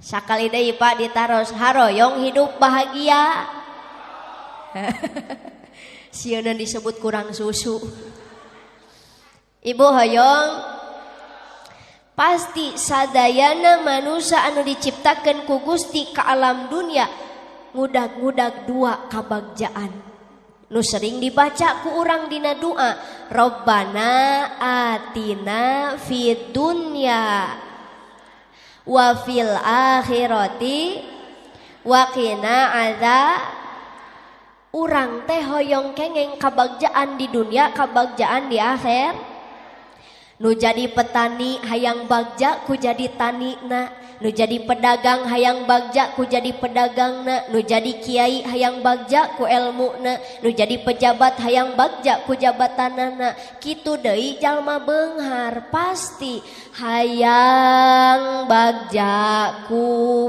Sakali deui, Pak, ditaros, haroyong hidup bahagia? Sieun disebut kurang susu. Ibu hoyong? Pasti sadayana manusia anu diciptakan ku Gusti ke alam dunia ngudag-ngudag dua kabagjaan nu sering dibaca ku urang dina doa, Robbana atina fid dunya wa fil akhirati wa qina adza. Urang teh hoyong kengeng kabagjaan di dunia, kabagjaan di akhir. Nu jadi petani hayang bagja ku jadi tanina, nu jadi pedagang hayang bagja ku jadi pedagangna, nu jadi kiai hayang bagja ku elmuna, nu jadi pejabat hayang bagja ku jabatanana. Kitu deui jalma beunghar, pasti hayang bagja ku.